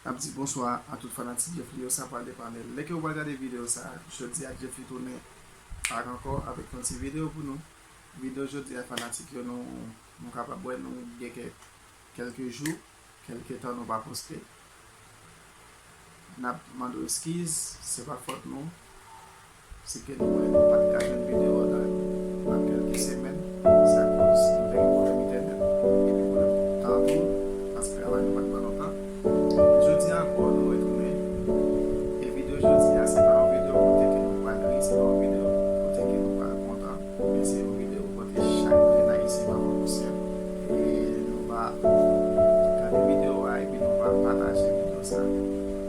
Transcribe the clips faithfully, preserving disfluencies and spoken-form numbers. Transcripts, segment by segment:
N ap di bonswa a tout fanatik Jeffly yo, sa pral depann de lè ke w pral gade videyo sa a. Jodi a, Jeffly tounen ak ankò avèk yon ti videyo pou nou. Videyo jodi a, fanatik yo, nou, nou kapab wè nou gen kè-, kèlke jou, kèlke tan nou pa poste. N ap mande w eskiz, se pa fòt nou. Se ke nou wè nou pa t ka jwenn videyo nan, nan kèlke semèn. Se akoz nou te gen pwoblèm entènèt, epi pwoblèm tan tou, paske travay nou pa t ban nou tan. Jodi a ankò, nou retounen. E videyo jodi a, se pa yon videyo kote ke nou pral ri, se pa yon videyo kote ke nou pral kontan, men se yon videyo kote chak grenn Ayisyen pa pran konsyan. E nou va gade videyo a, epi nou va pataje videyo sa,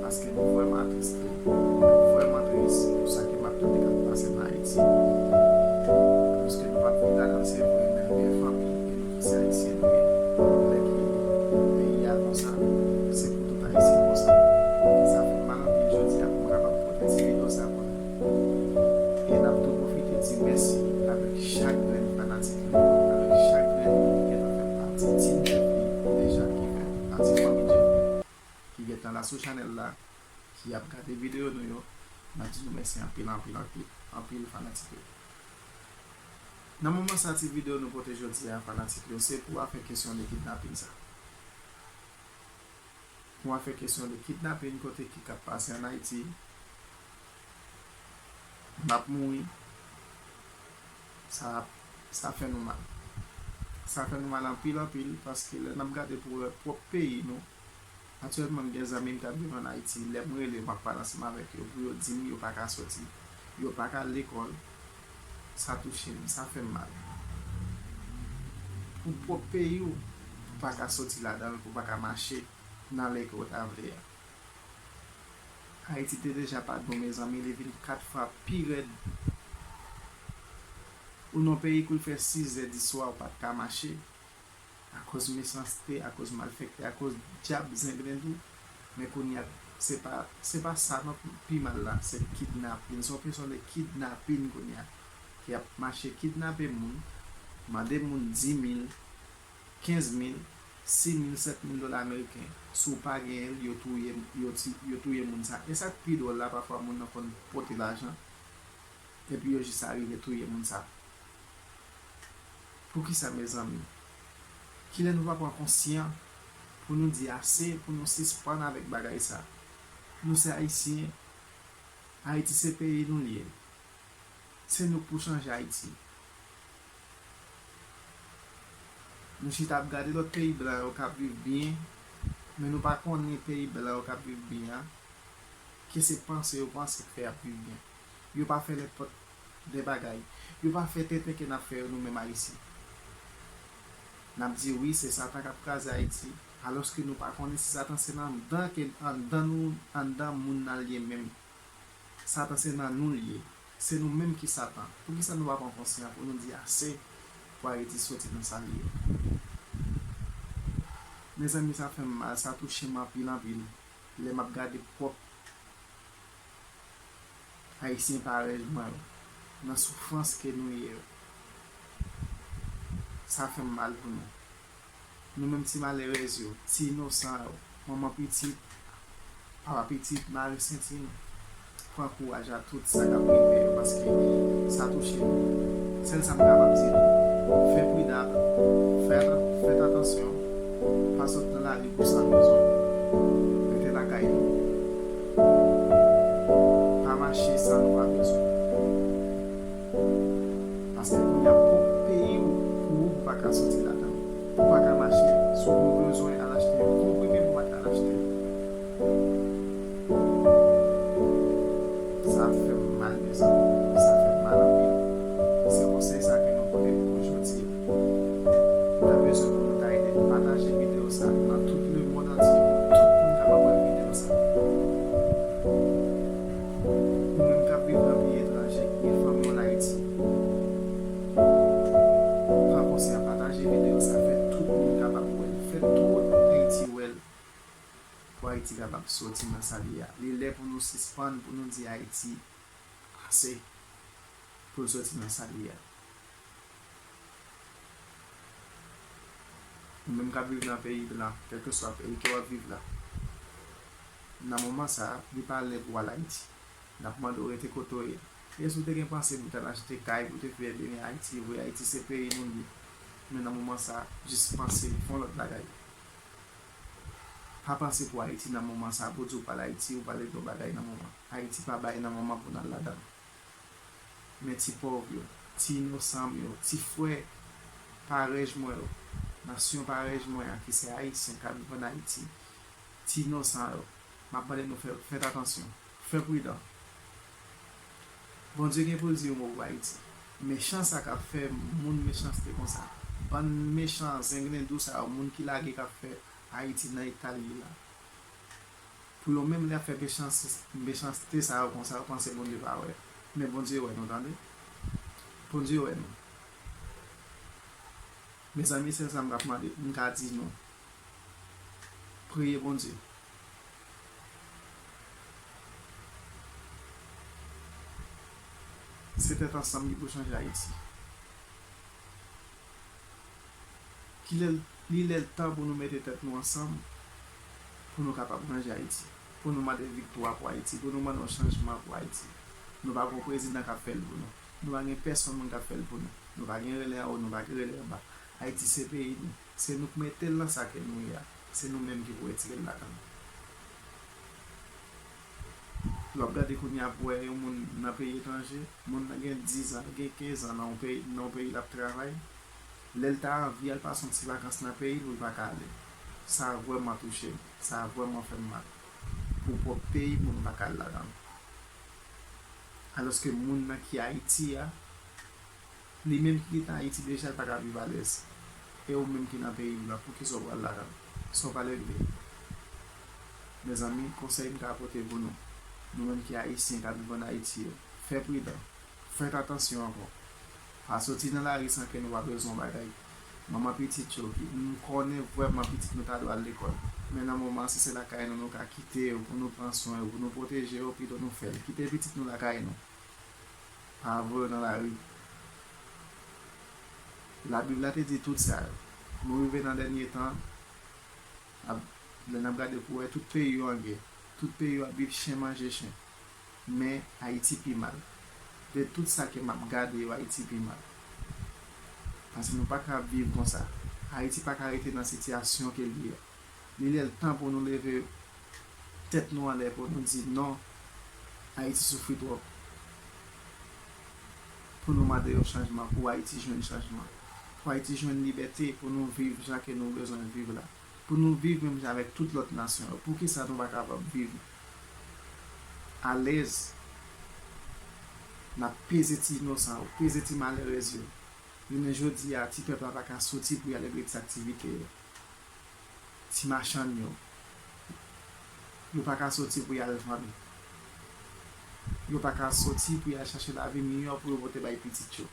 paske nou vrèman atriste. Mwen vrèman tris pou sa ke m ap tande k ap pase nan Ayiti. Paske nou pa t vin ladan l, se vre, men nou gen fanmi e nou tout se Ayisyen nou ye. Lè ke peyi a konsa, se pou tout Ayisyen konsa. Sa fè m mal anpil jodi a pou m kapab pote ti videyo sa pou nou. E n ap tou pwofite di mèsi avèk chak grenn fanatik nou, avèk chak grenn moun ki gentan fè pati Team Jeffly deja, ki fè pati fanmi Jeffly, ki gentan la sou chanèl la, ki ap gade videyo nou yo, n ap di nou mèsi anpil, anpil, anpil, anpil fanatik yo. Nan moman sa, ti videyo nou pote jodi a, fanatik yo, se pou afè kesyon de kidnapin sa. Pou afè kesyon de kidnapin kote ki k ap pase ann Ayiti, n ap mouri, sa, sa fè nou mal. Sa fè nou mal anpil, anpil, paske lè n ap gade pou wè pwòp peyi nou, aktyèlman, m gen zanmi m k ap viv ann Ayiti, lè m rele yo, m ap pale ansanm avèk yo, pou yo di m yo pa ka soti, yo pa ka al lekòl, sa touche m, sa fè m mal. Pou pwòp peyi w, pou w pa ka soti ladan l, pou w pa ka mache nan lè ke w ta vle a. Ayiti te deja pa bon, mezanmi, li vin kat fwa pi rèd. Ou nan peyi kou l fè sizè di swa, ou pa t ka mache, akoz mesanste, akoz malfektè, akoz dyab zenglen tou. Men kounye a, se pa, se pa sa non pi mal la, se kidnapin. Se yon kesyon de kidnapin kounye a. Ki ap mache kidnape moun, mande moun di mil, kenz mil, sis mil, sèt mil dola ameriken. Si w pa genyen l, yo touye, yo ti-, yo touye moun sa. E sa k pi dwòl la, pafwa moun nan konn pote lajan, epi yo jis arive touye moun sa. Poukisa, mezanmi? Kilè nou va pran konsyan pou nou di ase, pou nou sispann avèk bagay sa? Nou se Ayisyen, Ayiti se peyi nou l ye. Se nou k pou chanje Ayiti. Nou chita ap gade lòt peyi blan yo k ap viv byen, men nou pa konnen peyi blan yo k ap viv byen an, ke se panse yo panse k fè y ap viv byen. Yo pa fè nenpòt de bagay. Yo pa fè tenten ke n ap fè yo nou menm Ayisyen. N ap di wi, se Satan k ap kraze Ayiti, alòske nou pa konnen si Satan se nan anndan ke, anndan nou, anndan moun nan l ye menm. Satan se nan nou l ye. Se nou menm ki Satan. Poukisa nou pa pran konsyan pou nou di ase pou Ayiti soti nan sa l ye? Mezanmi, sa fè m mal, sa touche m anpil, anpil. Lè m ap gade pwòp Ayisyen parèy mwen yo, nan soufrans ke nou ye yo. Sa fè m mal pou nou. Nou menm ti malerèz yo, ti inosan yo, manman pitit, papa pitit, mare senti nou. Pran kouraj a tout sa k ap rive yo, paske sa touche nou. Sèl sa m kapab di nou, fè pridan, fè, fèt atansyon, pa sot nan lari pou san rezon. Rete lakay nou. Pa mache san nou pa bezwen. Paske kounye a pwòp peyi w pou ou, ou pa ka soti ladan l. Ou pa ka mache. Si w bezwen al achte yon konprime, ou pa ka al achte. Sa fè m mal, mezanmi. Sa fè m mal anpil. Se konsèy sa ke nou pote pou jodi a. Nou ta bezwen pou nou ta ede nou pataje videyo sa nan tout lemonn antye pou tout moun kapab wè videyo sa. Ou menm k ap viv nan peyi etranje, ki gen fanmi w ann Ayiti, pran konsyan, pataje videyo sa, fè tout moun kapab wè l, fè tout Ayiti wè l, pou Ayiti kapab soti nan sa l ye a. Li lè pou nou sispann, pou nou di Ayiti ase, pou l soti nan sa l ye a. Ou menm k ap viv nan peyi blan, kèlkeswa peyi ke w ap viv la, Nan moman sa a, li pa lè pou w al Ayiti. N ap mande w rete kote w ye. E si w te gen panse pou w t al achte kay, pou w te fè byen Ayiti, vre Ayiti se peyi nou li ye. Men nan moman sa a, jis panse, fè yon lòt bagay. Pa panse pou Ayiti nan moman sa a, pou w di w pral Ayiti, ou pral regle yon bagay nan moman. Ayiti pa bay nan moman pou n al ladan l. Men ti pòv yo, ti inosan m yo, ti frè parèy mwen yo, nasyon parèy mwen an ki se ayisyen k ap viv ann Ayiti, ti inosan yo, m ap mande nou fè, fèt atansyon, fè pridan. Bondye gen pou l di yon mo pou Ayiti. Mechan sa k ap fè moun mechanste konsa, bann mechan zenglendo sa yo, moun ki lage k ap fè Ayiti nan eta l ye la. Pou yo menm lè y ap fè mechanste, mechanste sa yo konsa, yo panse Bondye pa wè. Men Bondye wè nou, tande. Bondye wè nou. Mezanmi, sèl sa m ka mande, m ka di nou, priye Bondye. Se tèt ansanm ki pou chanje Ayiti. Ki lè l, li lè l tan pou nou mete tèt nou ansanm, pou nou kapab ranje Ayiti, pou nou mande viktwa pou Ayiti, pou nou mande yon chanjman pou Ayiti. Nou pa gen yon prezidan k ap fè l pou nou. Nou pa gen pèsonn moun k ap fè l pou nou. Nou pa gen rele anwo, nou pa gen rele anba. Ayiti se peyi nou. Se nou k mete l nan sa ke nou ye a. Se nou menm ki pou retire l ladan l. Lè w ap gade kounye a pou wè yon moun nan peyi etranje, moun nan gen diz an, gen kenz an nan yon peyi, nan yon peyi l ap travay. Lè l ta anvi al pase yon ti vakans nan peyi l, pou l pa ka ale. Sa vrèman touche m. Sa vrèman fè m mal. Pou pwòp peyi moun pa ka al ladan l. Alòske moun nan ki Ayiti a, li menm ki gentan Ayiti deja, l pa ka viv alèz. E ou menm ki nan peyi w la, poukisa w pral ladan l? Sa w pa regle? Mezanmi, konsèy m ka pote pou nou, nou menm ki Ayisyen k ap viv ann Ayiti yo, fè pridan, fèt atansyon ankò. Pa soti nan lari san ke nou pa bezwen yon bagay. Manman pitit yo, m konnen vrèman pitit nou ta dwe al lekòl. Men nan moman, si se lakay nou, nou ka kite yo pou nou pran swen yo, pou nou pwoteje yo, pito nou fè l. Kite pitit nou lakay nou. Pa voye yo nan lari. Labib la te di tout sa yo. Nou rive nan dènye tan, ap, lè n ap gade pou wè tout peyi yo an gè. Tout peyi yo ap viv chen manje chen. Men Ayiti pi mal. De tout sa ke m ap gade yo, Ayiti pi mal. Paske nou pa ka ap viv konsa. Ayiti pa ka rete nan sitiyasyon ke l ye a. Li lè l tan pou nou leve tèt nou anlè, pou nou di non, Ayiti soufri twòp. Pou nou mande yon chanjman, pou Ayiti jwenn chanjman. Pou Ayiti jwenn libète, pou nou viv jan ke nou bezwen viv la. Pou nou viv menm jan avèk tout lòt nasyon yo. Poukisa nou pa kapab viv alèz? N ap peze ti inosan yo, peze ti malerèz yo. Jounen jodi a, ti pèp la pa ka soti pou y al regle ti aktivite yo. Ti machann yo, yo pa ka soti pou y al vann. Yo pa ka soti pou y al chache lavi miyò pou yo pote bay pitit yo.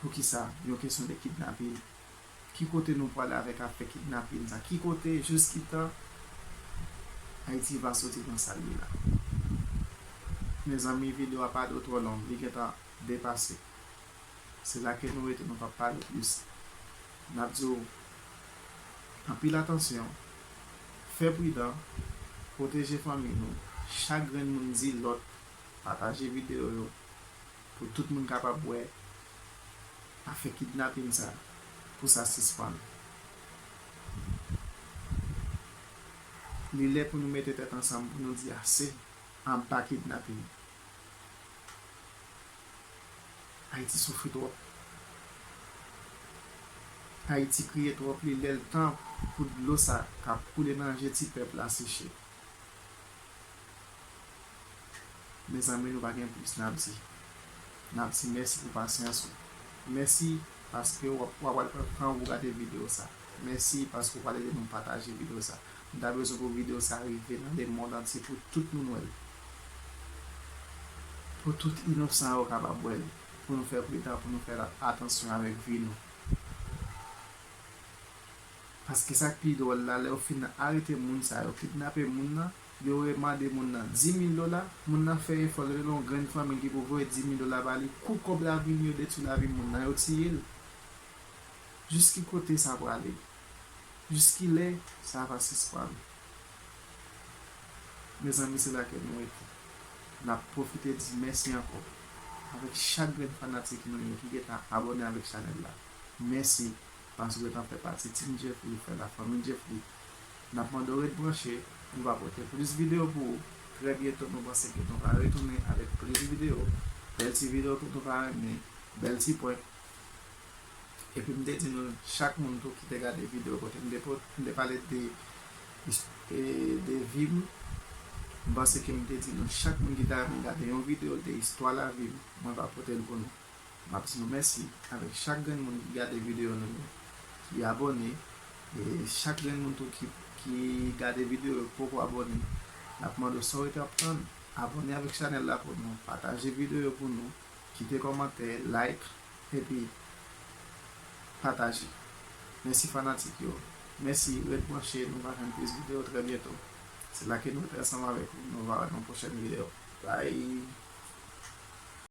Poukisa? Yon kesyon de kidnapin. Ki kote nou prale avèk afè kidnapin sa? Ki kote, jiskitan Ayiti va soti nan sa l ye la? Mezanmi, videyo a pa dwe twò long, li gentan depase. Se la ke nou rete, nou p ap pale plis. N ap di w anpil atansyon, fè pridan, pwoteje fanmi nou. Chak grenn moun di lòt, pataje videyo yo pou tout moun kapab wè afè kidnapin sa, pou sa sispann. Li lè pou nou mete tèt ansanm pou nou di ase anba kidnapin. Ayiti soufri twòp. Ayiti kriye twòp, li lè l tan pou dlo sa k ap koule nan je ti pèp la seche. Mezanmi, nou pa gen plis n ap di. N ap di mèsi pou pasyans ou. Mèsi paske w ap, w ap pran tan w pou gade videyo sa. Mèsi paske w pral ede nou pataje videyo sa. Nou ta bezwen pou videyo sa rive nan lemonn antye pou tout moun wè l. Pou tout inosan yo kapab wè l. Pou nou fè pridan, pou nou fè atansyon avèk vi nou. Paske sa k pi dwòl la, lè yo fin arete moun sa yo, kidnape moun nan, yo remande moun nan di mil dola, moun nan fè efò, li rele yon grenn fanmi ki pou voye di mil dola ba li, kou kòb lavi m yo, detwi lavi moun nan, yo tiye l. Jis ki kote sa prale? Jis ki lè sa va sispann? Mezanmi, se la ke nou rete. N ap pwofite di mèsi ankò avèk chak grenn fanatik nou yo ki gentan abòne avèk chanèl la. Mèsi paske w gentan fè pati Team Jeffrey, fè lafanmi Jeffrey. N ap mande w ret branche, nou va pote plis videyo pou ou. Trè byento, nou panse ke nou va retounen avèk plis videyo. Bèl ti videyo tou nou va renmen, bèl ti prank. Epi m te di nou, chak moun tou ki te gade videyo kote m te, po- m te pale de, e, de vi m, m panse ke m te di nou, chak moun ki ta renmen gade yon videyo de istwa lavi m, mwen va pote l pou nou. M ap di nou mèsi avèk chak grenn moun ki gade videyo nou yo, ki abòne, e chak grenn moun tou ki, ki gade videyo yo poko abòne. N ap mande w sa w rete ap tann, abòne avèk chanèl la pou nou, pataje videyo yo pou nou, kite kòmantè, like, epi pataje. Mèsi fanatik yo. Mèsi, ret branche, nou va jwenn plis videyo trè byento. Se la ke nou rete ansanm avèk ou, nou va wè nan pwochèn videyo. Bye!